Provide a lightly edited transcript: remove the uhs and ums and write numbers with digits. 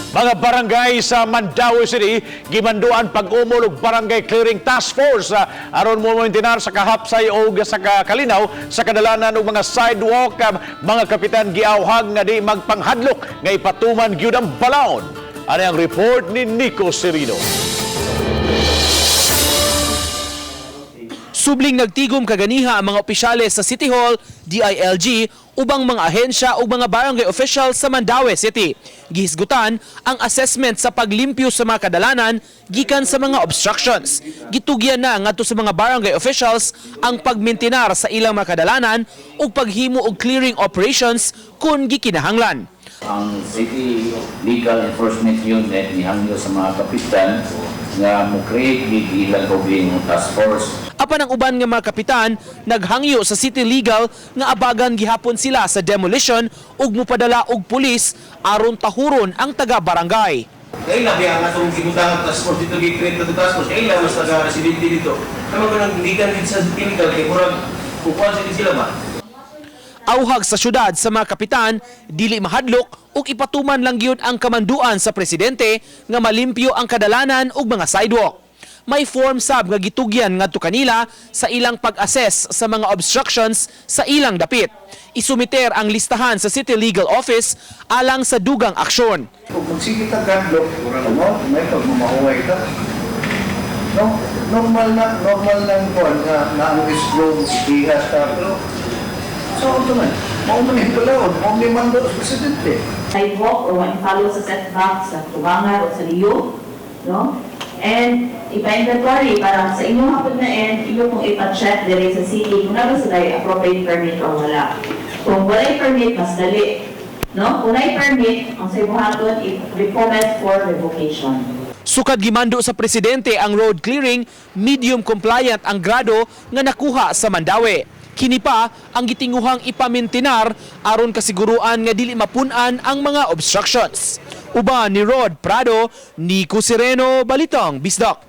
Mga barangay sa Mandaue City gimanduan pag-umol og Barangay Clearing Task Force aron mo mointinar sa kahapsay og sa kalinaw sa kadalanan og mga sidewalk. Mga kapitan giawhag nga di magpanghadlok nga ipatuman gyud ang balaod. Ano ang report ni Nico Serino? Subling nagtigom kaganiha ang mga opisyales sa City Hall, DILG, ubang mga ahensya ug mga barangay officials sa Mandaue City. Gihisgutan ang assessment sa paglimpyo sa mga kadalanan gikan sa mga obstructions. Gitugyan na ngadto sa mga barangay officials ang pagmintinar sa ilang mga kadalanan ug paghimo og clearing operations kung gikinahanglan. Ang City Legal Enforcement Unit nihangyo sa mga kapitan nga mo create gid ilang kaugalingong task force. Apan ang uban nga mga kapitan naghangyo sa City Legal nga abagan gihapon sila sa demolition ug mupadala og pulis aron tahuron ang taga barangay. Kaya lang, kaya nga itong gibutang task force dito, gi-create na itong task force, kaya lang mas taga-residente dito. Kaya mga nang gikan dito sa chemical, kaya murag kukuhan sila sila ba? Auhag sa syudad sa mga kapitan, dili mahadlok ug ipatuman lang gyud ang kamanduan sa presidente nga malimpyo ang kadalanan ug mga sidewalk. May form sab nga gitugyan ngadto kanila sa ilang pag-assess sa mga obstructions sa ilang dapit. Isumiter ang listahan sa City Legal Office alang sa dugang aksyon. Kung magsige ta gadlok, mo, may pagmamahuway ka. No, normal na, normal lang po nga na ang islo, dihas ta, pero sa so, man, mao man yung balaod, mao ni mando sa presidente. Sidewalk or when follow sa setback sa tuwangan o sa liyo, no? And ipa-inventory para sa inyong hapon na end, inyo kong ipa-check dire sa city kung naa ba sila appropriate permit or wala. Kung walay permit, mas dali. No? Kung naay permit, ang sa ibuhaton, i-recommend for revocation. Sukad gimando sa presidente ang road clearing, medium compliant ang grado nga nakuha sa Mandaue. Kini pa ang gitinguhang ipamintinar aron kasiguruan nga dili mapun-an ang mga obstructions. Uban ni Rod Prado, Nico Sereno, Balitang Bisdak.